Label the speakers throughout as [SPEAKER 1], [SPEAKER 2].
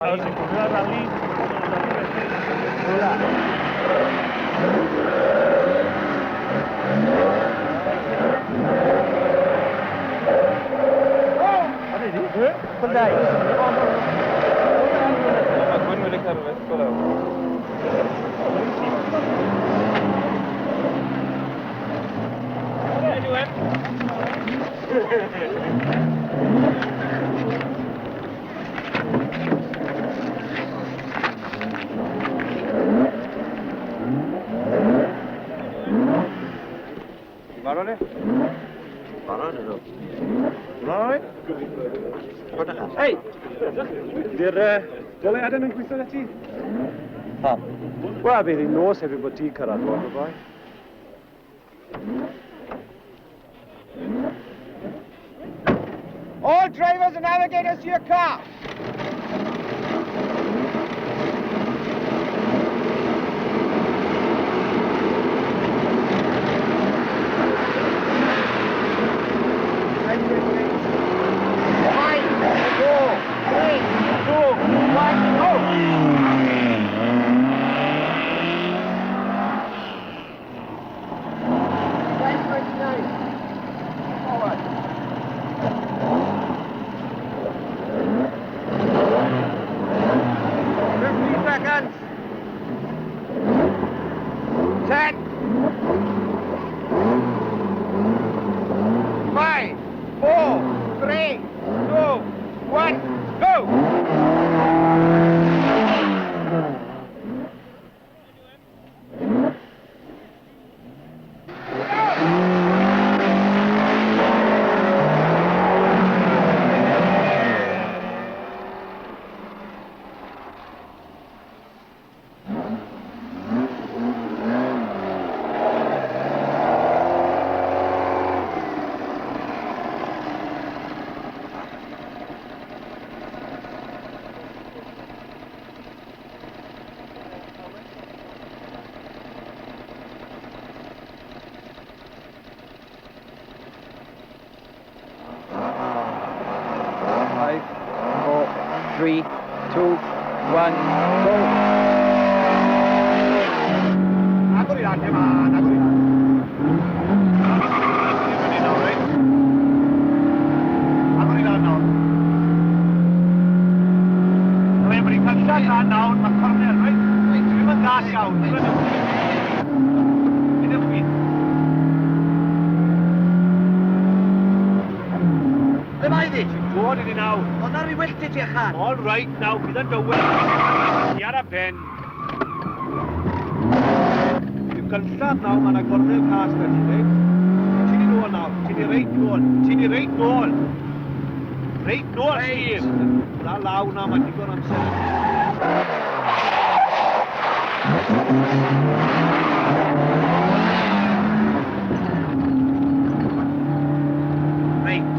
[SPEAKER 1] Claro, se corrió la rally,
[SPEAKER 2] Hei! Di'r goleuadau yn gweithio na ti? Pam? Wel, bydd hi'n nos hefyd bod ti'n cyrraedd lot o boi.
[SPEAKER 3] All drivers and navigators to your car! Five, four, three, two, one, go! 10:29. Forward. 15 seconds. 10. 5, 4, 3, 2, 1, go!
[SPEAKER 4] 5, 4, 3, 2, 1, go!
[SPEAKER 3] Agor i lan, dim an, agor i lan. Fyny nawr, reit? Agor i lan nawr. Rhaid bod ni'n cael siarad lan nawr, mae cornel, reit? Dwi'n mynd gas iawn. Mynd i'r chwith.
[SPEAKER 5] Ble mae ddi?
[SPEAKER 3] Ti'n dod iddi nawr.
[SPEAKER 5] Ond ar ei wyllt i ti a chan.
[SPEAKER 3] All right now, bydd yn dywed. Ti ar y pen. Dwi'n gyntaf nawr, mae yna gornel cas na ti, reit? Ti'n i nôl nawr, ti'n i reit nôl, ti'n i reit nôl. Reit nôl, Steve. Na law na, mae digon amser. Reit.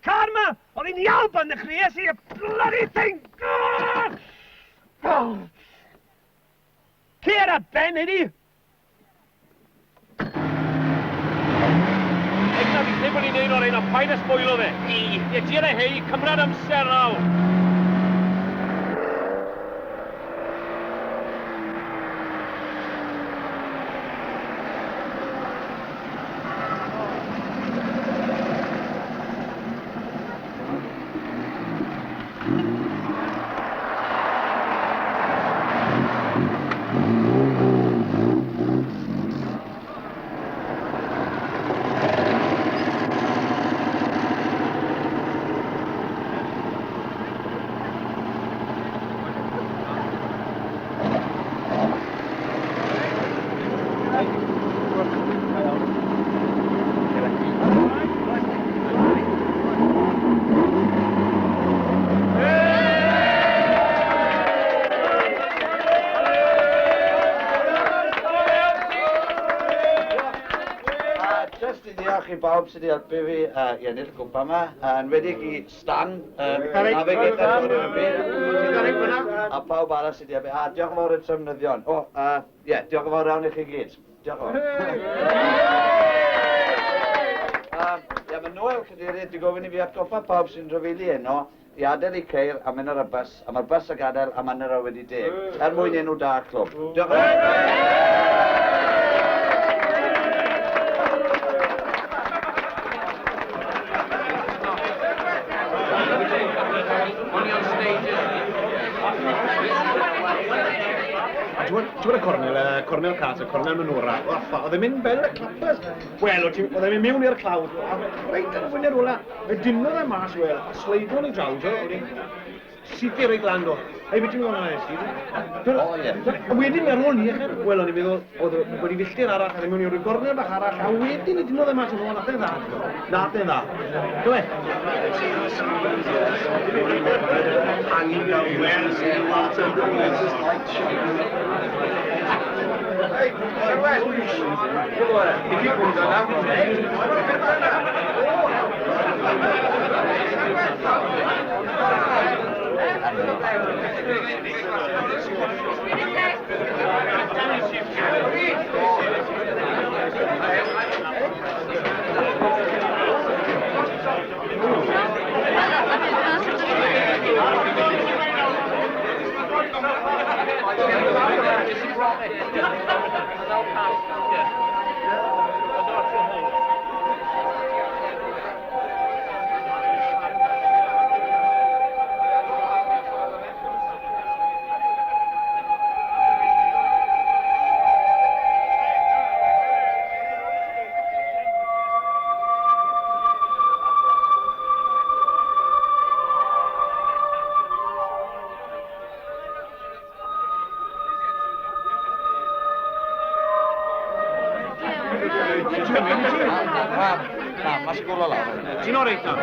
[SPEAKER 3] car ma! O'n i'n iawn pan ddechreuais i y bloody thing! Oh. Cer a ben iddi! Egna, fi'n credu bod ni'n neud o'r un, ond paid â sbwylo fe. Ie, ti ar y hei, cymryd amser nawr.
[SPEAKER 5] Jyst i ddiolch i bawb sydd wedi helpu fi i ennill y cwpan yma, yn enwedig i Stan, a fe gyda'r a pawb arall sydd wedi helpu. A diolch yn fawr i'r trefnyddion. O, ie, diolch yn fawr iawn i chi gyd. Diolch yn fawr. Ie, mae Noel Cadeirydd wedi gofyn i fi atgoffa pawb sy'n rhyfeili heno i adael eu ceir a mynd ar y bws, a mae'r bws yn gadael am 10:20, er mwyn enw da clwb. Diolch yn fawr.
[SPEAKER 3] Ti'n gwybod y cornel, cornel Cas, y cornel Menora, oedd e'n mynd fel y clappers. Wel, oedd e'n mynd mewn i'r clawdd, a reit ar y fwyniad ola, fe dynnodd e mas, wel, a sleido'n ei draws, oedd e'n syth reit lan do. Ei, beth ti'n meddwl am Steve?
[SPEAKER 5] O, ie.
[SPEAKER 3] A wedyn ar ôl ni, wel, o'n i'n meddwl, oedd wedi filltir arall, a mewn i'r gornel bach arall, a wedyn y dynnodd e mas yn ôl, nath e'n dda. Nath e'n dda. Dywe?
[SPEAKER 1] Hanging down wells in the water, just like
[SPEAKER 5] Hey, Na, mas i gwrlo lawr.
[SPEAKER 3] Ti'n oreit nawr?